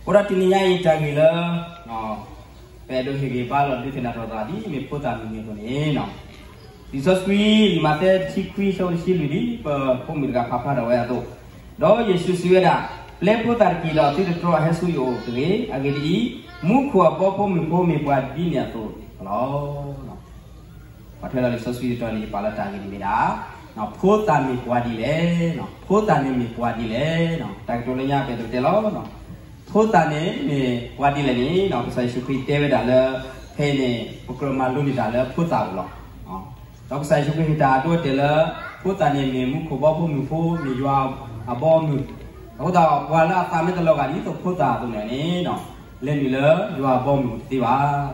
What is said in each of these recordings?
အဃိဒီးတနံၤညါအံၤတၢ်ဂ့ၢ်လၢ ပအဲၣ်ဒိးဟ့ၣ်ဂံၢ်ဘါလိာ်ဒုးသ့ၣ်နီၣ်ထီၣ်သးဒ်မ့ၢ်ဖိသၣ်မုၢ်နံၤအသိးန့ၣ်, လံာ်စီဆှံ လံာ်မးသဲတဆံခွံ အဆၢဖိတဆံလွံၢ်ဒ် ပဖိမုၣ်တဂၤဖးဖျါထီၣ်ဝဲအသိး, ဒီးယ့ၣ်ၡူးစံးဝဲဒၣ်, ပျဲဖိသၣ်တက့ၢ်ဒီးသုတတြီအဟဲဆူယအိၣ်တဂ့ၤ. အဂ့ၢ်ဒ်အံၤ, မူခိၣ်အဘီဖိမုၣ်ဖိမ့ၢ်ပှၤဒ်န့ၣ်အသိးလီၤ. ပှၤထွဲလီၤလံာ်စီဆှံတတီၤန့ၣ် ယပာ်လီၤတၢ်ဂ့ၢ်န့ၣ်မ့ၢ်ဒၣ်, ဖိသၣ်မ့ၢ်ပှၤဒ်လဲၣ်, ဖိသၣ်န့ၣ်မ့ၢ်ပှၤဒ်လဲၣ်, တၢ်ကတိၤလၢညါပအဲၣ်ဒိးတဲလီၤ. ဖိသၣ်န့ၣ်မ့ၢ်ပှၤဒ်လဲၣ်န့ၣ် ကစၢ်ယ့ၣ်ၡူးခရံာ်တဲဝဲဒၣ်လၢ ဖဲအံၤန့ၣ် ပကြၢးမၤလိန့ၢ်တၢ်လၢဖိသၣ်အအိၣ်လီၤ. ဒီးကစၢ်ယ့ၣ်ၡူးခရံာ်ဟ့ၣ်တၢ်အဒိအတဲာ်လၢ ဖိသၣ်န့ၣ်မ့ၢ်မူခိၣ်ဘီဖိမုၣ်ဖိ မ့ၢ်ယွၤအဘီအမုၢ်, အဃိသတး ပှၤလၢအသးမ့ၢ်တလီၤဂာ်ဒ်သိးဖိသၣ်အသိးန့ၣ်န့ၣ် လဲၤနုာ်လၢယွၤအဘီအမုၢ်တသ့ဘၣ်.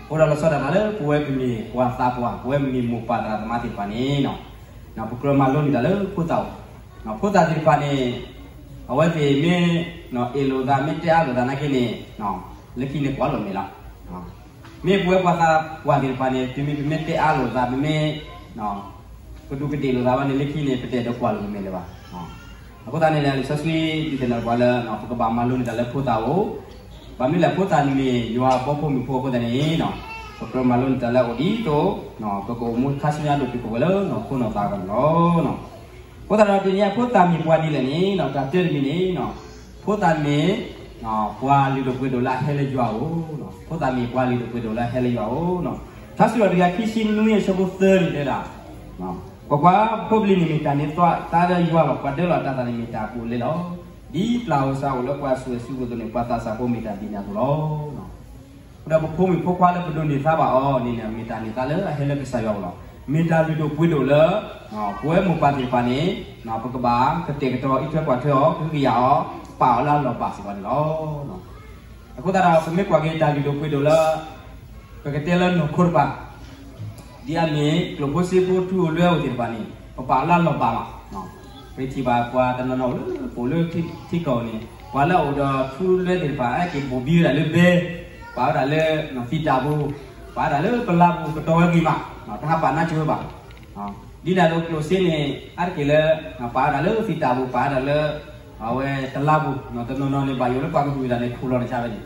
အဃိဒီးလီၤဆီဒၣ်တၢ်လၢပဝဲပမ့ၢ်ပှၤသးပှၢ် ပဝဲမ့ၢ်မိၢ်ပၢ်သရၣ်သမါသ့ၣ်တဖၣ်န့ၣ် ပကြၢးမၤလိန့ၢ်တၢ်လၢဖိသၣ်အအိၣ်, ဖိသၣ်သ့ၣ်တဖၣ်န့ၣ် အဝဲသ့ၣ်မ့ၢ် အ့ၣ်လိာ်သး မ့ၢ်တဲအါလိာ်သးနာ်က့န့ၣ် လၢခံန့ၣ်ကွၢ်လိာ်မဲာ်လီၤ. မ့ၢ်ပဝဲပှၤသးပှၢ်သ့ၣ်တဖၣ်န့ၣ် တုၤမ့ၢ်ပမ့ၢ်တဲအါလိာ်သး ပမ့ၢ် ကဒူးကဒ့ၣ်လိာ်သးဘၣ်န့ၣ် လၢခံန့ၣ် ပတအဲၣ်ဒိးကွၢ်လိာ်မဲာ်လၢၤဘၣ်. အဃိသတးန့ၣ် လံာ်စီဆှံဒုးသ့ၣ်နီၣ်ပှၤလၢ ပကဘၣ်မၤလိန့ၢ်တၢ်လၢဖိသၣ်အအိၣ်, ဘၣ်မနုၤလဲၣ် ဖိသၣ်န့ၣ်မ့ၢ်ယွၤအဘီဖိမုၣ်ဖိအဃိသတးန့ၣ် ပကြၢးမၤလိန့ၢ်တၢ်လၢအအိၣ်ဒ်သိး ပကအိၣ်မူခါဆူညါဒိၣ်တုာ်ခိၣ်ပှဲၤလၢခိၣ်နူာ်သးအဂီၢ်န့ၣ်လီၤ. အဃိသတးဒီးတနံၤအံၤ ဖိသၣ်မ့ၢ်ပှၤဒ်လဲၣ်န့ၣ် တၢ်တၢတမံၤန့ၣ် ဖိသၣ်မ့ၢ် ပှၤလုၢ်ဒိၣ်ပှ့ၤဒိၣ်လၢအဟဲလၢယွၤအအိၣ်, ဖိသၣ်မ့ၢ်ပှၤလုၢ်ဒိၣ်ပှ့ၤဒိၣ်လၢအဟဲလၢယွၤအအိၣ်. ထါစံးထီၣ်တကယၤခံဆံနွံ အဆၢဖိသၢန့ၣ်တဲဒၣ်, ကွၢ်ကွၢ်, ဖိပျံၤန့ၣ်မ့ၢ်တၢ်န့ၢ်သါလၢယွၤလီၤ. ပှၤဒၢလီၤအတၤသၣ်န့ၣ်မ့ၢ်တၢ်အဘူးအလဲလီၤ. ဒ်ပျၢ်ဧိၤစှၤဧိၤလၢပှၤအစုၣ်အစုပူၤအသိးန့ၣ် ပှၤသးစၢ်ဖိမ့ၢ်တၢ်ဒ်န့ၣ်အသိးလီၤ. အဃိဒီးပဖိမုၣ်ဖိခွါလၢပဒိးန့ၢ်သါဘၣ်အီၤန့ၣ်န့ၣ် မ့ၢ်တၢ်န့ၢ်သါလၢအဟဲလၢကစၢ်ယွၤအအိၣ်လီၤ. မ့ၢ်တၢ်လုၢ်ဒိၣ်ပှ့ၤဒိၣ်လၢ ပဝဲမိၢ်ပၢ်သ့ၣ်တဖၣ်န့ၣ် ပကဘၣ်ကတဲာ်ကတီၤအံးထွဲကွၢ်ထွဲအီၤ ကဟုကယာ်အီၤ ပာ်အီၤလၢအလီၢ်ဘၣ်စ့ၢ်ကီးန့ၣ်လီၤ. အဃိသတးဒီး ပမ့ၢ်ကွၢ်က့ၤတၢ်လုၢ်ဒိၣ်ပှ့ၤဒိၣ်လၢ ပကတဲလၢနီၢ်ခိတဖၣ် ဒ်အမ့ၢ်ကျိၣ်ဖိစ့ဖိထူအိၣ်လွဲအိၣ်သ့ၣ်တဖၣ်န့ၣ် ပပာ်အီၤလၢအလီၢ်ဘၣ်လီၤ. ပထံၣ်ဘၣ်ပှၤတနီၤနီၤလၢပအိၣ်လၢထံကီၢ်န့ၣ် ပှၤလၢအအိၣ်ဒီးထူလွဲသ့ၣ်တဖၣ် အက့ၤဘိၣ်ဘံဝဲဒၣ်လၢဘဲ, ပာ်ဝဲဒၣ်လၢသံာ်တၢ်ပူၤ, ပာ်ဝဲဒၣ်လၢပလါပူၤ ကတီၤဝဲဂ့ၤမး, တဟးပာ်နါကၠိဝဲဘၣ်. ဒ်န့ၣ်အသိးကျိၣ်စ့န့ၣ် အါတက့ၢ်လၢ ပာ်ဝဲဒၣ်လၢသံာ်တၢ်ပူၤ ပာ်ဝဲဒၣ်လၢ အဝဲတလါပူၤ, တနီၤနီၤန့ၣ် ဘၣ်ယိၣ်လၢပှၤကဟုၣ်တၢ်န့ၣ် ထူလီၤန့ၣ်ဆါဝဲန့ၣ်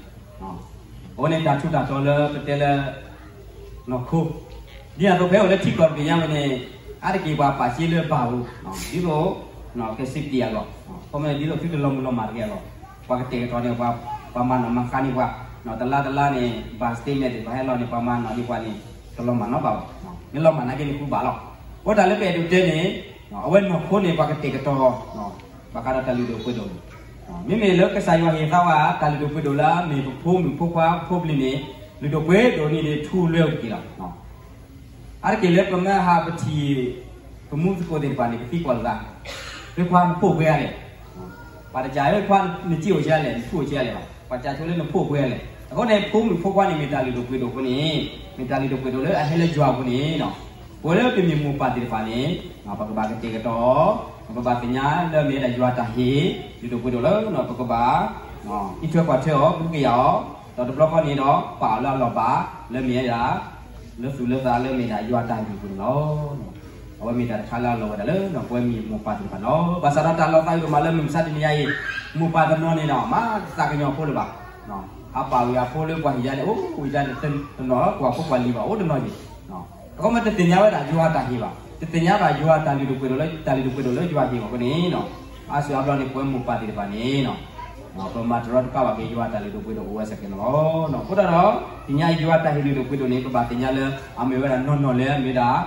အဝဲန့ၣ်တၢ်ထူးတၢ်တီၤလၢပတဲလၢ နီၢ်ခိ, ဒ်န့ၣ်အသိးဖဲအိၣ်လၢထံကီၢ်တဘ့ၣ်ညါဝဲန့ၣ် အါတက့ၢ်ပှၤပာ်စ့လၢဘၣ်ပူၤ, ဒ်သိး ကစံးပတံၢ်အဂီၢ်, ခီမ့ၢ်ဒ်သိးသုတလီၤမုၢ်လီၤမၢ်တဂ့ၤအဂီၢ်, ပှၤကတဲာ်ကတီၤန့ၢ်ပှၤ, ပှၤမၤနီၣ်မၤဃါန့ၢ်ပှၤ, တလါတလါန့ၣ် ဘၣ် statement သ့ၣ်တဖၣ်ဟဲလီၤန့ၣ် ပှၤမၤနီၣ်န့ၢ်ပှၤန့ၣ် တလီၤမၢ်နီတဘၣ်ဘၣ်, မ့ၢ်လီၤမၢ်နာ်က့န့ၣ် ဃူဘၣ်လီၤ. အဃိတၢ်လၢပအဲၣ်ဒိးတဲန့ၣ် အဝဲနီၢ်ခိန့ၣ် ပှၤကတဲာ်ကတီၤ ဘၣ်ဃးဒီးတၢ်လုၢ်ဒိၣ်ပှ့ၤဒိၣ်န့ၣ်, မ့မ့ၢ်လၢကစၢ်ယွၤဟ့ၣ်သါဝဲ တၢ်လုၢ်ဒိၣ်ပှ့ၤဒိၣ်လၢအမ့ၢ်ပဖိမုၣ်ဖိခွါဖိပျံၤန့ၣ် လုၢ်ဒိၣ်ပှ့ၤဒိၣ်န့ၣ်ဒီးထူလွဲအိၣ်တက့ၢ်လီၤ. အါတက့ၢ်လၢပမ့ၢ်ဟးပထံၣ် ပမူသကိးသ့ၣ်တဖၣ်န့ၣ် ပသံကွၢ်လိာ်သး, ဖဲခွါနဖှိၣ်ပှဲၤဂၤလဲၣ်, ပှၤတကးလၢခွါနစ့အိၣ်ကဲလဲၣ် နထူအိၣ်ကဲလဲၣ်ဘၣ်, ပှၤကးဆိလၢနဖှိၣ်ပှဲၤဂၤလဲၣ်. အဃိန့ၣ် ဖိမုၣ်ဖိခွါန့ၣ်မ့ၢ်တၢ်လုၢ်ဒိၣ်ပှ့ၤဒိၣ်အဃိန့ၣ် မ့ၢ်တၢ်လုၢ်ဒိၣ်ပှ့ၤဒိၣ်လၢအဟဲလၢယွၤအဃိန့ၣ် ပဝဲလၢပမ့ၢ်မိၢ်ပၢ်သ့ၣ်တဖၣ်န့ၣ် ပကဘၣ်ကတဲာ်ကတီၤ, ပကဘၣ်သ့ၣ်ညါလၢအမ့ၢ်ဝဲဒၣ်ယွၤတၢ်ဟ့ၣ် လုၢ်ဒိၣ်ပှ့ၤဒိၣ်လၢ ပကဘၣ် အံးထွဲကွၢ်ထွဲအီၤ ကဟုကယာ်အီၤ, ဒီးတဘျီဃီန့ၣ်ဒီး ပာ်အီၤလၢအလီၢ်ဘၣ် လၢအမ့ၢ်ဝဲဒၣ် လၢသူၣ်လၢသးလၢအမ့ၢ်ဒၣ်ယွၤတၢ်လုၢ်ဒိၣ်ပှ့ၤဒိၣ်န့ၣ်လီၤ. အဝဲမ့ၢ်တၢ်တခါလၢအလီၤဝဲဒၣ်လၢ ပဝဲမ့ၢ်မိၢ်ပၢ်သ့ၣ်တဖၣ်န့ၣ်လီၤ. ဘၣ်ဆၣ်ဒီးတၢ်လီၤသးအုးဒိၣ်မးလၢမုၢ်မဆါတနံၤညါအံၤ မိၢ်ပၢ်တနီၤန့ၣ်ဒီး မၤသးကညီၤဖိလၢၤဘၣ် ဟးပာ်ဝံၤအဖိလၢပှၤဟံၣ်ယါန့ၣ် အိၣ်ဝံၤယါန့ၣ် တနီၤလၢပှၤဖိပှၤလံၤဘၣ် အိၣ်တနီၤယံၤ, အဃိမ့ၢ်တသ့ၣ်ညါဝဲဒၣ်ယွၤတၢ်ဟ့ၣ်ဘၣ်, တသ့ၣ်ညါဘၣ်ယွၤတၢ်လုၢ်ဒိၣ်ပှ့ၤဒိၣ်လၢ တၢ်လုၢ်ဒိၣ်ပှ့ၤဒိၣ်လၢယွၤဟ့ၣ်အီၤအဃိန့ၣ် အါစုအါဘျီန့ၣ် ပဝဲမိၢ်ပၢ်သ့ၣ်တဖၣ်န့ၣ် ပမၤတရီတပါဘၣ်က့ၤယွၤတၢ်လုၢ်ဒိၣ်ပှ့ၤဒိၣ်အိၣ်ဝဲစ့ၢ်ကီးန့ၣ်လီၤ. အဃိသတးဒီး တနံၤညါအံၤယွၤတၢ်ဟ့ၣ်လုၢ်ဒိၣ်ပှ့ၤဒိၣ်န့ၣ် ပဘၣ်သ့ၣ်ညါလၢ အမ့ၢ်ဝဲဒၣ်နီၢ်နီၢ်လၢအမ့ၢ်ဝဲဒၣ်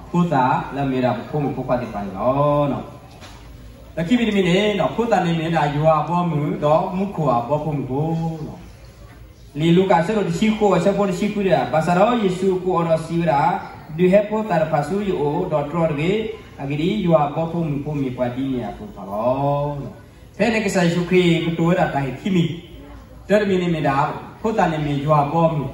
ဖိသၣ်လၢအမ့ၢ်ဝဲဒၣ်ပဖိမုၣ်ဖိခွါသ့ၣ်တဖၣ်န့ၣ်လီၤ. ဒီးခံမံၤတမံၤန့ၣ် ဖိသၣ်န့ၣ်မ့ၢ်ဝဲဒၣ်ယွၤအဘီအမုၢ် ဒီးမူခိၣ်အဘီဖိမုၣ်ဖိလီၤ. လံာ်လူၤကၣ်အဆၢဒိၣ်တဆံဃိး အဆၢဖိတဆံခွံဒၣ်, ဘၣ်ဆၣ်ဒီးယ့ၣ်ၡူးကိးအီၤဒီးစံးဝဲဒၣ်, ဒုးဟဲဖိသၣ်တဖၣ်ဆူယအိၣ် ဒီးတြီတဂ့ၤ, အဂ့ၢ်ဒ်အံၤ, ယွၤအဘီဖိမုၣ်ဖိမ့ၢ်ပှၤဒ်န့ၣ်အသိးတဖၣ်လီၤ. ဖဲန့ၣ်ကစၢ်ယ့ၣ်ၡူးခရံာ်ကတိၤဝဲဒၣ်တၢ်ဂ့ၢ်ခံမံၤ, တၢတမံၤန့ၣ်မ့ၢ်ဒၣ် ဖိသၣ်န့ၣ်မ့ၢ်ယွၤအဘီအမုၢ်,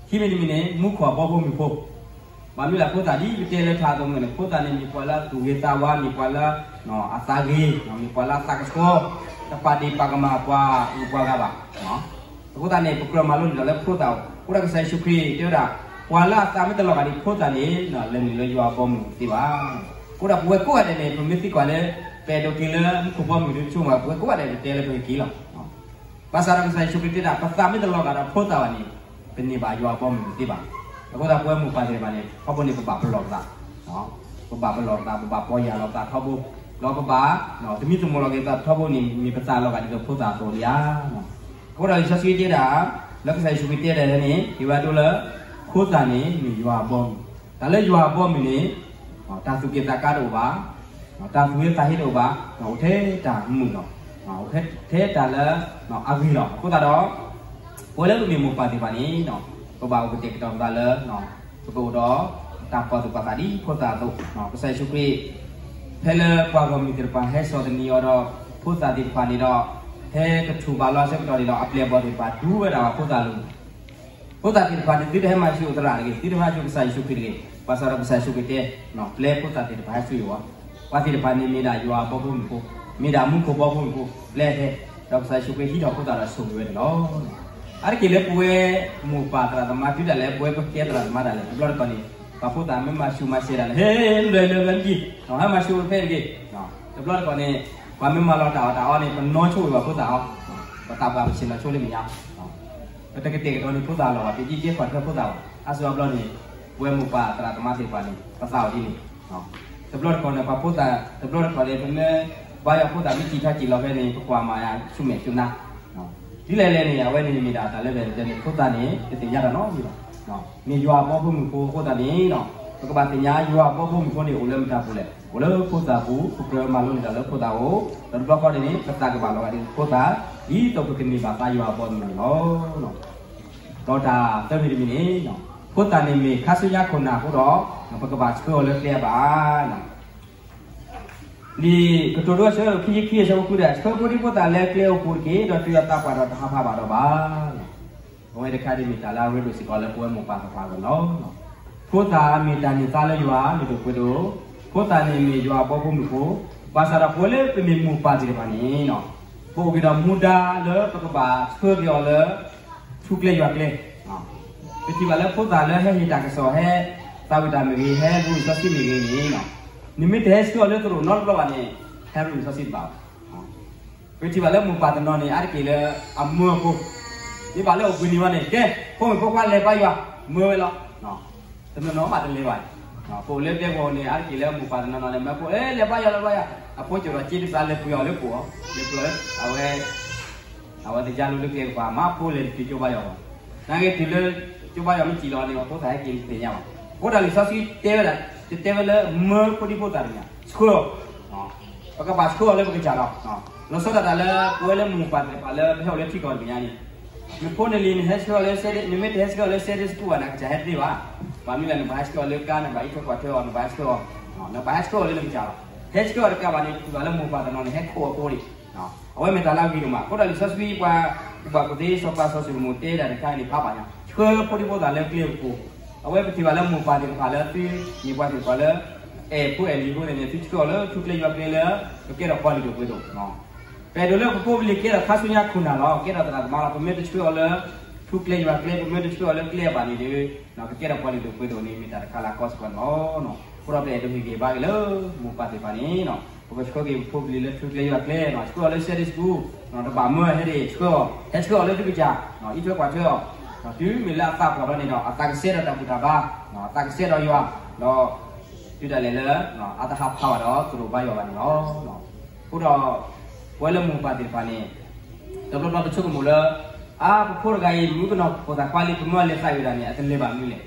ခံမံၤတမံၤန့ၣ် မူခိၣ်အဘီဖိမုၣ်ဖိ ဘၣ်မနုၤလဲၣ် ဖိသၣ်ဒ်ပတဲလၢထးအသိးန့ၣ် ဖိသၣ်န့ၣ် မ့ၢ်ပှၤလၢအသူၣ်ဂ့ၤသးဝါ, မ့ၢ်ပှၤလၢ အသးဂ့ၤ, မ့ၢ်ပှၤလၢအသးကဆှီ, တပာ်ဒ့ၣ်ပာ်ကမၣ်ပှၤဂုၤပှၤဂၤဘၣ်. အဃိသတးန့ၣ် ပကြၢးမၤလိန့ၢ်ဒီးလၢဖိသၣ်အအိၣ်, အဃိဒီးကစၢ်ယ့ၣ်ၡူးခရံာ်တဲဝဲဒၣ် ပှၤလၢအသးမ့ၢ်တလီၤဂာ်ဒံးဖိသၣ်န့ၣ် လဲၤနုာ်လၢယွၤအဘီအမုၢ်တသ့ဘၣ်. အဃိဒီးပဝဲကိးဂၤဒဲးန့ၣ် ပမ့ၢ်သံကွၢ်လၢ ပအဲၣ်ဒိးက့ၤလၢမူခိၣ်ဘီမုၢ်ဒ်ဆိကမိၣ် ပဝဲကိးဂၤဒဲးပတဲလၢပကက့ၤလီၤ. ဘၣ်ဆၣ်ဒီးကစၢ်ယ့ၣ်ၡူးခရံာ်တဲဒၣ် ပသးမ့ၢ်တလီၤဂာ်ဒီးဖိသၣ်ဘၣ်န့ၣ် ပန့ၢ်ဘၣ်ယွၤအဘီအမုၢ်တသ့ဘၣ်. အဃိသတး ပဝဲမိၢ်ပၢ်သ့ၣ်တဖၣ်န့ၣ် ထီဘိန့ၣ် ပဘၣ်ပလီၢ်ပသး, ပဘၣ်ပလီၢ်ပသး ပဘၣ်ပီၢ်ယၢ်လီၤပသးထီဘိ, ဒီးပဘၣ် သမံသမိးလီၤက့ၤပသးထီဘိန့ၣ် မ့ၢ်ပသးလီၤဂာ်ဒ်သိးဖိသၣ်အသိးလံဧါ. အဃိဒီးလံာ်စီဆှံတဲဒၣ် လၢကစၢ်ယ့ၣ်ၡူးခရံာ်တဲဒၣ်န့ၣ် ဟ့ၣ်ဝဲဒိလၢ ဖိသၣ်န့ၣ်မ့ၢ်ယွၤအဘီအမုၢ်, တၢ်လၢယွၤအဘီအမုၢ်န့ၣ် တၢ်သူၣ်က့ၣ်သးကါတအိၣ်ဘၣ်, တၢ်သူၣ်ဟ့သးဟ့တအိၣ်ဘၣ်, အိၣ်ထဲတၢ်မုာ်လီၤ, အိၣ်ထဲတၢ်လၢအဂ့ၤလီၤ. အဃိသတးဒီး ပဝဲလၢပမ့ၢ်မိၢ်ပၢ်သ့ၣ်တဖၣ်န့ၣ် ပဘၣ်အိၣ်ကတဲာ်ကတီၤပသးလၢ ပကအိၣ်ဒီးတၢ်ပာ်သူၣ်ပာ်သးဒ်ဖိသၣ်အသိး, ကစၢ်ယ့ၣ်ၡူးခရံာ် ဖဲလၢပှၤဂီၢ်မုၢ်သ့ၣ်တဖၣ်ဟဲစိာ်သန့ၤအီၤဒီး ဖိသၣ်သ့ၣ်တဖၣ်န့ၣ်ဒီး ဟဲကထူၣ်ဘးလီၤအဆၢကတီၢ်န့ၣ်ဒီး အပျဲၢ်အဘီၣ်သ့ၣ်တဖၣ်ဒူဝဲဒၣ်ဘၣ်ဖိသၣ်လိၤ ဖိသၣ်သ့ၣ်တဖၣ်န့ၣ် သုတဟဲမၤစၢၤအိၣ်သရၣ်တဂ့ၤ, သုတဟဲမၤစၢၤကစၢ်ယ့ၣ်ၡူးခရံာ်တဂ့ၤ, ဘၣ်ဆၣ်ဒီးကစၢ်ယ့ၣ်ၡူးခရံာ်တဲ ပျဲဖိသၣ်သ့ၣ်တဖၣ်ဟဲဆူယအိၣ်, ပှၤသ့ၣ်တဖၣ်န့ၣ်မ့ၢ်ဒၣ်ယွၤအဘီဖိမုၢ်ဖိ, မ့ၢ်ဒၣ်မူခိၣ်ဘီဖိမုၢ်ဖိ, ပျဲထဲ, ဒီးကစၢ်ယ့ၣ်ၡူးခရံာ်ဟံးထီၣ်ဖိသၣ်ဒီးဆိၣ်ဂ့ၤဝဲန့ၣ်လီၤ. အါတက့ၢ်လၢပဝဲမိၢ်ပၢ်သရၣ်သမါ တုၤဒၣ်လဲာ်ပဝဲပကဲသရၣ်သမါဒၣ်လဲာ် တဘျီတခီၣ်န့ၣ် ပှၤဖိသၣ်မ့ၢ်မၤဆူၣ်မၤစဲၤဒၣ်လဲာ် ဟဲလၢလၢလၢနကံ, ဟဲမၤဆူၣ်အိၣ်ဖဲတဂ့ၤ, တဘျီတခီၣ်န့ၣ် ပှၤမ့ၢ်မၤလီၤတၢ်အီၣ်တၢ်အီန့ၣ် ပနီၣ်ဆိၣ်ဂ့ၤဘၣ်ဖိသၣ်အီၤ, ပသးပှၢ်ပဆ့ၣ်နီၤဆိလၢမဲာ်ညါ ပတကတဲာ်ကတီၤန့ၢ်ဖိသၣ်လီၤဘၣ်, ပယံာ်ကဲကွၢ်ထွဲဖိသၣ်ဘၣ်. အါစုအါဘျီန့ၣ် ပဝဲမိၢ်ပၢ်သရၣ်သမါသ့ၣ်တဖၣ်န့ၣ် ပသးအိၣ်ဒ်န့ၣ်, တဘျီတခီၣ်န့ၣ် ပှၤဖိသၣ် တဘျီတခီၣ်န့ၣ် ပမ့ၢ်ဘါယွၤဖိသၣ်မ့ၢ်စံၣ်ထီၣ်စံၣ်လီၤဖဲန့ၣ် ပကွၢ်မၤယၤဆူမဲာ်ဆူနါ, ဒ်လဲၣ်လဲၣ်န့ၣ် အဝဲန့ၣ်မ့ၢ်ဒၣ်တၢ်လၢပတဲန့ၣ် ဖိသၣ်န့ၣ် တသ့ၣ်ညါတၢ်နီတမံၤဘၣ်. မ့ၢ်ယွၤအဘီဖိမုၢ်ဖိအဃိသတးန့ၣ် ပကဘၣ်သ့ၣ်ညါယွၤအဘီဖိမုၢ်ဖိန့ၣ် အိၣ်လၢမတၤပူၤလဲၣ်, အိၣ်လၢဖိသၣ်ပူၤ, ပကြၢးမၤလိန့ၢ်တၢ်လၢဖိသၣ်အအိၣ်, ဒီးတဘျီဃီန့ၣ် ပသးကဘၣ်လီၤဂာ်ဒ်ဖိသၣ်, ဒ်သိးပကန့ၢ်ဘၣ်သးယွၤအဘီအမုၢ်န့ၣ်လီၤ. ဒီးတၢ်သၢမံၤတမံၤန့ၣ် ဖိသၣ်န့ၣ်မ့ၢ်ခါဆူညါခိၣ်နၢ်အဃိဒီး ပကဘၣ်ဆှၢအီၤလၢကျဲအဘၣ် လံာ်ကတိၤဒိအဆၢ ခံဆံခံအဆၢဖိဃုဒၣ် ဆှၢဖိဒံဖိသၣ်လၢကျဲအိၣ်ပူၤတက့ၢ်, ဒီးတုၤအသးပှၢ်ဒီးတဟးဖးဘၣ်ဒီးဘၣ်. အဝဲတခါဒ်မ့ၢ်တၢ်လၢအရ့ဒိၣ်စ့ၢ်ကီးလၢပဝဲမိၢ်ပၢ်သ့ၣ်တဖၣ်အဂီၢ်န့ၣ်လီၤ. ဖိသၣ်မ့ၢ်တၢ်န့ၢ်သါလၢယွၤ လုၢ်ဒိၣ်ပှ့ၤဒိၣ်, ဖိသၣ်န့ၣ်မ့ၢ်ယွၤအဘီဖိမုၢ်ဖိ, ဘၣ်ဆၣ်ဒီးပဝဲလၢပမ့ၢ်မိၢ်ပၢ်သ့ၣ်တဖၣ်န့ၣ် ပအိၣ်က့ၤဒီးမူဒါလၢပကဘၣ်ဆှၢက့ၤအီၤလၢ ထူကျဲယွၤကျဲ ပထံၣ်ဘၣ်လၢဖိသၣ်လၢဟဲဟ့ၣ်တၢ်ကစီၣ် ဟဲသးဝံၣ်တၢ်မ့ၢ်ဂ့ၤ, ဟဲရူလံာ်စီဆှံမ့ၢ်ဂ့ၤန့ၣ်, နမ့ၢ်တဟဲဆှၢအီၤလၢသရိာ်နီတဘျီဘၣ်န့ၣ် ဟဲရူလံာ်စီဆှံတဘၣ်ဘၣ်. ပထံၣ်ဘၣ်လၢမိၢ်ပၢ်တနီၤန့ၣ် အါတက့ၢ်လၢအမၢအဖိ, မ့ၢ်ဘၣ်လၢအိၣ်ဘှံးနံၤဝဲန့ၣ် ကဲ, ဖိမုၣ်ဖိခွါလဲၤဘါယွၤ, မၢဝဲလီၤ. တနီၤနီၤမးတလဲၤဘၣ်. ပအိၣ်လၢကျဲဂီၤန့ၣ် အါတက့ၢ်လၢမိၢ်ပၢ်တနီၤနီၤန့ၣ် မၢဖိ, အဲ, လဲၤဘါယွၤ လဲၤဘါယွၤ, အဖိကၠိဒီးစ့တစးလဲၤပှ့ၤအီၤလၢပှိၢ်အီၤ, လဲၤပှ့ၤအီၤလၢ, အဝဲ အဝဲတယါလိၤလၢကျဲကပၤ မ့ၢ်ဖိလဲၤတတုၤကၠိဘါယွၤဘၣ်. နာ်က့တုၤလၢ ကၠိဘါယွၤမ့ၢ်စံၣ်လီၤန့ၣ် ပှၤဖိသၣ်ဟဲက့ၤန့ၣ်တသ့ၣ်ညါဘၣ်. အဃိဒီးလံာ်စီဆှံတဲဝဲဒၣ်, တတဲဝဲလၢမၢဖိဒံဖိသၣ်တဂ့ၤ, ဆှၢအီၤ, ပကဘၣ်ဆှၢအီၤလၢပကစၢ်လီၤ. လီၤဆီဒၣ်တၢ်လၢ ပဝဲလၢမိၢ်ပၢ်သ့ၣ်တဖၣ်လၢပဟဲအိၣ်လၢထံကီၢ်တနံၤညါန့ၣ်, နဖိနလံၤ နဟဲဆှၢအီၤလၢ နမ့ၢ်တဟဲဆှၢအီၤလၢ Sunday school ဘၣ်န့ၣ် အကစၢ်ဟဲတသ့ဘၣ်. ဘၣ်မနုၤလဲၣ် နဘၣ်ဟဲဆှၢအီၤလၢကါ, နဘၣ်အံးထွဲကွၢ်ထွဲအီၤ, နဘၣ်ဟဲဆှၢအီၤ, နဘၣ်ဟဲဆှၢအီၤလၢနကစၢ်လီၤ. ဟဲဆှၢအီၤတကးဘၣ်န့ၣ် ပထံၣ်ဘၣ်လၢမိၢ်ပၢ်တနီၤန့ၣ် ဟဲခိးအဖိန့ၣ် အဝဲမ့ၢ်တၢ်လၢအဂ့ၤဒိၣ်မး. အဃိဒီးလံာ်စီဆှံပှၤကူၣ်ဘၣ်ကူၣ်သ့ စီၤပၤစီၤၡလိၤမိၣ်တဲဒၣ်တခါန့ၣ် ဖးဘၣ်ညါ, ဆှၢဖိဒံဖိသၣ်လၢကျဲအပူၤ, အဝဲပထံၣ်ဘၣ်လၢမိၢ်ပၢ်သ့ၣ်တဖၣ်လၢသုမ့ၢ်ပှၤသ့ၣ်တဖၣ်လၢ အဲၣ်ဖိအဲၣ်လံၤအဃိန့ၣ် သုဆှၢအီၤလၢထူကျဲယွၤကျဲလၢ ကကဲထီၣ်ပှၤလုၢ်ဒိၣ်ပှ့ၤဒိၣ် ပအဲၣ်ဒိးလၢပဖိပလံၤကဲထီၣ်ခါဆူညါခိၣ်နၢ်လီၤ. ကဲထီၣ်သရၣ်သမါလီၤ. ပမ့ၢ်တဆှၢအီၤလၢ ထူကျဲယွၤကျဲ, ပမ့ၢ်တဆှၢအီၤလၢကျဲအဘၣ်န့ၣ်ဒီး ကကဲထီၣ်ပှၤလုၢ်ဒိၣ်ပှ့ၤဒိၣ်န့ၣ် မ့ၢ်တၢ်တခါလၢအကီဆၢကတီၢ်န့ၣ်လီၤ. အဃိဒီးပအဲၣ်ဒိးဟ့ၣ်ဂံၢ်ဘါက့ၤလၢ မိၢ်ပၢ်သ့ၣ်တဖၣ်န့ၣ် ပကဆှၢက့ၤပဖိပလံၤလၢထူကျဲယွၤကျဲ, ဆှၢအီၤလၢ Sunday school, တဘၣ်မၢဟဲဒၣ် ဆှၢအီၤ, ဟဲဆှၢအီၤလၢသုကစၢ်, အံးထွဲကွၢ်ထွဲအီၤ, တုၤမ့ၢ်လၢအသးပှၢ်လီၤန့ၣ်ဒီး အသးကဆှဲဒီးတၢ်ဘူၣ်တၢ်ဘါ, အသးကဆှဲဒီးယွၤ, ဒီး တုၤဒၣ်လဲာ်လၢ အတဟးဖးဘၣ်ဒီးသရိာ်ဘါယွၤဘၣ်န့ၣ်လီၤ. အဃိဒီး ပဝဲလၢမိၢ်ပၢ်သ့ၣ်တဖၣ်န့ၣ် တဘျီဘျီပဆိကမိၣ်လၢ အါ ပဖိတဂၤအံၤ မုၣ်ကနီၤဖိသၣ်ခွါလံ ပမၢအလဲၤသးဝံၣ်ဒၣ်န့ၣ် အတလဲၤဘၣ်မနုၤလဲၣ်.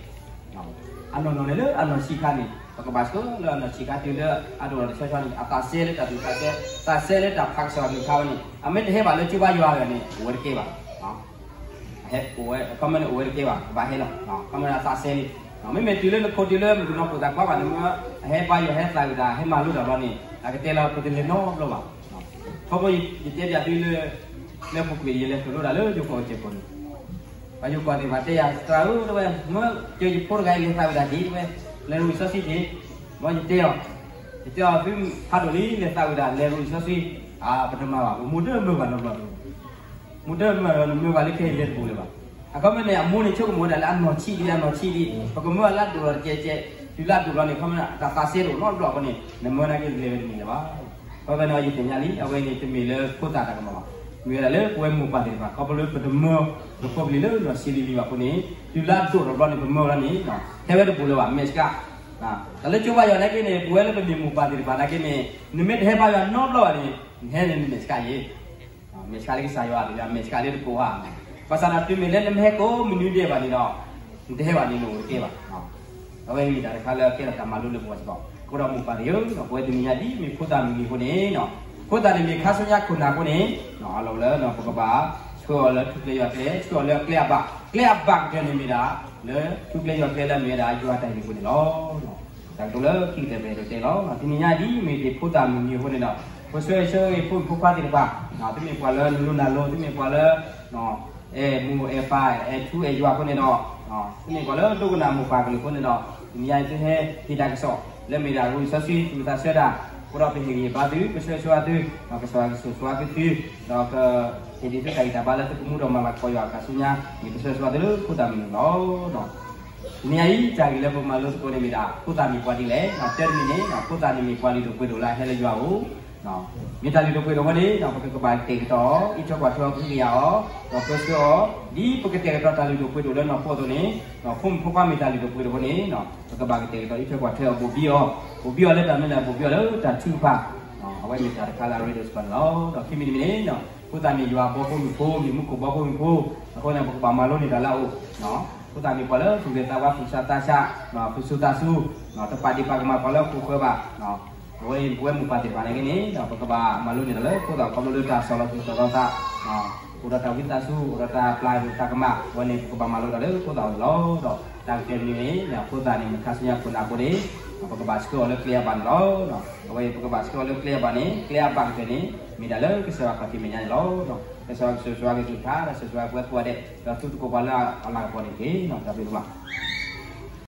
အနီၢ်နီၢ်န့ၣ်လၢအနီၢ်ဆံးခါန့ၣ် ပကဘၣ်ဆှၢလၢအနီၢ်ဆံးခါတုၤလၢအဒိၣ်ဒီးတဆှဲဆှါန့ၣ် အသးစဲလၢတၢ်သူၣ်သးစဲ, သးစဲလၢတၢ်ဖးကစၢ်ယွၤကလုၢ်ကထါဝဲန့ၣ် အမ့ၢ်တဟဲဘၣ်လၢကၠိဘါယွၤဂၤန့ၣ် အိၣ်ဝဲတကဲဘၣ်. ဟဲအိၣ်ဝဲ အခီမ့ၢ်န့ၣ် အိၣ်ဝဲတကဲဘၣ်, ကဘၣ်ဟဲလီၤ. အခီမ့ၢ်န့ၣ်အသးစဲလံ. မ့မ့ၢ်တုၤလၢနခိၣ်တုၤလၢမုၣ်ကနီၤဖိသၣ်ခွါဘၣ်န့ၣ် မ့ၢ်အဟဲဘါယွၤဟဲသးဝံၣ်တၢ် ဟဲမၤလိတၢ်ဘျီန့ၣ် အကတဲလီၤပတလဲၤနီတဘျီဘၣ်. ခီဖျိယတဲပၠးသုလၢ လၢပူၤကွံာ်ယလဲၤသိၣ်လိတၢ်လၢယိၤကီၢ်ကစၢၢ်ကီၢ်န့ၣ် ပှၤယိၤကီၢ်သ့ၣ်တဖၣ်တဲယၤ သရၣ်ဧၢ တဲဝဲ မၢကၢယဖိတဂၤအံၤလဲၤသးဝံၣ်တၢ်က့ၤ တဲဝဲ လဲၤရူလံာ်စီဆှံက့ၤ. ဘျီယတဲအီၤ, ယတဲအီၤ သုဖးဒိၣ်လံ လဲၤသးဝံၣ်တၢ် လဲၤရူလံာ်စီဆှံ, အါ ပတမၤဘၣ် ပမိၢ်တမၢဘၣ်နီတဘျီ, မိၢ်တမၢဒီး နမၢဘၣ်လၢခဲအံၤလဲၤတပူၤလၢၤဘၣ်. အခီမ့ၢ်န့ၣ် အမိၢ်န့ၣ်ဆိကမိၣ်ဝဲဒၣ်လၢအနီၢ်ဆံးဒံး အနီၢ်ဆံးဒံး ပကမၢအလၢအဒိၣ်ဒီးတကဲကဲ, တုၤလၢအဒိၣ်လီၤန့ၣ် အခီမ့ၢ်န့ၣ် အတၢ်သးစဲတအိၣ်နီတဘျီအဃိန့ၣ် နမၢနာ်က့လဲၤဝဲတန့ၢ်လၢၤဘၣ်. အဃိသတးန့ၣ် ယသ့ၣ်ညါလံ အဝဲန့ၣ်တမ့ၢ်လၢဖိသၣ်တၢ်ကမၣ်ဘၣ်. မ့ၢ်ဝဲဒၣ်လၢပဝဲမိၢ်ပၢ်သ့ၣ်တဖၣ် ခီဖျိလၢပတမၢပဖိပလံၤလၢနီၢ်ဆံးလံၤလံၤဘၣ်အဃိန့ၣ် တုၤလၢအဒိၣ်ထီၣ်ဘျီန့ၣ် ပမၢဝဲဒၣ်န့ၣ် ဟဲဝဲတဘူးလၢၤဘၣ် မဲာ်ဆှး, တၢ်လၢကၠိဘါယွၤနာ်က့န့ၣ် ပဝဲလၢပမ့ၢ်မိၢ်ပၢ်သ့ၣ်တဖၣ်နာ်က့န့ၣ် နမ့ၢ်တဟဲဘါယွၤနီတဘျီဘၣ်န့ၣ် နဟဲန့ၣ်နမဲာ်ဆှးယဲ မဲာ်ဆှးလၢကစၢ်ယွၤ မဲာ်ဆှးလၢတကိးဧါ, ဘၣ်ဆၣ်ဒီးတုၤမ့ၢ်လၢနမ့ၢ်ဟဲကိးမနုၤဒဲးဘၣ်န့ၣ်ဒီး နတဟဲဘၣ်န့ၣ်နအိၣ်တကဲဘၣ်. အဝဲမ့ၢ်တၢ်တခါလၢအကဲထီၣ်တၢ်မၤလိလၢပဂီၢ်စ့ၢ်ကီး. အဃိဒီးမိၢ်ပၢ်သ့ၣ်ဧၢ, ပဝဲတနံၤညါဒ်မ့ၢ်ဖိသၣ်မုၢ်နံၤအဃိန့ၣ်, ဖိသၣ်န့ၣ်မ့ၢ်ခါဆူညါခိၣ်နၢ်အဃိန့ၣ်, အလီၢ်လၢပကဘၣ်ဆှၢအီၤလၢထူကျဲယွၤကျဲ, ဆှၢအီၤလၢကျဲအဘၣ်, ကျဲအဘၣ်ကတၢၢ်န့ၣ်မ့ၢ်ဒၣ် လၢထူကျဲယွၤကျဲလၢအမ့ၢ်ဝဲဒၣ်ယွၤအတၢ်ဟ့ၣ်အဃိန့ၣ်လီၤ. တၢ်ကတိၤလၢခံကတၢၢ်ပဟဲတဲလီၤ. တနံၤညါဒ်မ့ၢ်ဒၣ်ဖိသၣ်မုၢ်နံၤအဃိန့ၣ်ဒီး, ပဆၢဂ့ၤဆၢဝါဖိမုၣ်ဖိခွါသ့ၣ်တဖၣ်, သုမ့ၢ်ပှၤလၢနလိနၤလိ, သုမ့ၢ်ပှၤလၢ အဲၣ်မိၢ်အဲၣ်ပၢ်အဲၣ်ထူအဲၣ်ယွၤအဃိန့ၣ်ဒီး, သုမ့ၢ်ပှၤလၢဒိကနၣ်မိၢ်ပၢ်ကလုၢ်အဃိန့ၣ်ဒီး, တနံၤညါအံၤသုဟဲဟ့ၣ်တၢ်ကစီၣ် လၢမ့ၢ်ဒၣ်ဂုာ်စီဆှံသူၣ်ဝံသးဆၢတၢ်, အဃိဒီးပဟ့ၣ်ဂံၢ်ဘါသု, ပဆၢဂ့ၤဆၢဝါသု, ကစၢ်ယွၤကဆိၣ်ဂ့ၤက့ၤသု, ဒီးကဟ့ၣ်ဒံးသုတၢ်ဂံၢ်တၢ်ဘါလၢသုကမူဒီးမၤလၤကပီၤယွၤအကစူညါ, မ့ၢ်ပဆၢဂ့ၤဆၢဝါသုလၢဖိသၣ်မုၢ်နံၤလီၤ. တနံၤညါအံၤ တၢ်ဂ့ၢ်လၢပမၤလိသကိးန့ၣ်မ့ၢ်ဒၣ် ဖိသၣ်မ့ၢ်ပှၤဒ်လဲၣ်. တၢတမံၤန့ၣ် ဖိသၣ်န့ၣ်မ့ၢ်ပှၤလုၢ်ဒိၣ်ပှ့ၤဒိၣ်လၢအဟဲလၢယွၤအအိၣ် မ့ၢ်တၢ်လုၢ်ဒိၣ်ပှ့ၤဒိၣ်အဃိန့ၣ် ပကကဘၣ်ကတဲာ်ကတီၤအီၤ, အံးထွဲကွၢ်ထွဲအီၤ, ကဟုကယာ်အီၤ, ဒီးပၢဆှၢအီၤ, ဒ်ပကတဲာ်ကတီၤတၢ်လုၢ်ဒိၣ်ပှ့ၤဒိၣ်လၢနီၢ်ခိအသိးန့ၣ်, ဖိမုၣ်ဖိခွါမ့ၢ်တၢ်လုၢ်ဒိၣ်ပှ့ၤဒိၣ်အဃိန့ၣ် ပကဘၣ်ကတဲာ်ကတီၤအံးထွဲကွၢ်ထွဲအီၤ ဘိၣ်ဘံအီၤ, ဘိၣ်ဘံအီၤလၢတၢ်မနုၤလဲၣ်, ဘိၣ်ဘံအီၤလၢတၢ်ထုကဖၣ်, အဝဲမ့ၢ်တၢ်တခါလၢအရ့ဒိၣ်စ့ၢ်ကီးန့ၣ်လီၤ. ဒီးခံမံၤတမံၤန့ၣ် ဖိသၣ်မ့ၢ်ယွၤအဘီဖိမုၢ်ဖိ, မ့ၢ်မူခိၣ်ဘီဖိမုၢ်ဖိ, အဃိန့ၣ် ပကဘၣ်မၤလိန့ၢ်တၢ်လၢအအိၣ်, ဖိသၣ်မ့ၢ်ပှၤလၢသူၣ်ဂၢၢ်သးဝါ သူၣ်ဆးသးဆး, သူၣ်စူၤသးစူၤ, တပာ်ဒ့ၣ်ပာ်ကမၣ်ပှၤလၢအခိၣ်ဃၢၤဘၣ်. အဝဲအံၤ ပဝဲမိၢ်ပၢ်သ့ၣ်တဖၣ်နာ်က့န့ၣ် ပကဘၣ်မၤလိန့ၢ်တၢ်လၢဖိသၣ်ခီဖျိလၢတၢ်ဆီၣ်လီၤသူၣ်ဆီၣ်လီၤသး, အိၣ်ဒီးတၢ်ဝံသးစူၤ, အိၣ်ဒီးတၢ်ပျၢ်သးကမၣ်, အဝဲန့ၣ် ပကဘၣ်မၤလိတၢ်လၢဖိသၣ်အအိၣ်န့ၣ်လီၤ. ဒီးတၢ်ကတၢၢ်တမံၤန့ၣ် ဖိသၣ်န့ၣ်မ့ၢ်ခါဆူညါခိၣ်နၢ်အဃိန့ၣ် ပကဘၣ်ဆှၢအီၤလၢကျဲအဘၣ်န့ၣ်လီၤ. အဝဲအံၤ ပကဘၣ်ဆှၢအီၤလၢကျဲအဘၣ်န့ၣ် ကျဲအဘၣ်ကတၢၢ်န့ၣ် မ့ၢ်ဒၣ်လၢကစၢ်ယွၤခီၣ်ထံးမဲာ်ညါန့ၣ်လီၤ. ကစၢ်ယွၤကဆိၣ်ဂ့ၤဆိၣ်ဝါက့ၤသုတဖၣ်, ဒီးဆိၣ်ဂ့ၤဆိၣ်ဝါပဝဲကိးဂၤဒဲး, ဒီးသုတကိးပှၤလၢအလၤကပီၤန့ၣ်တက့ၢ်. တၢ်ဘျုးဒိၣ်မး.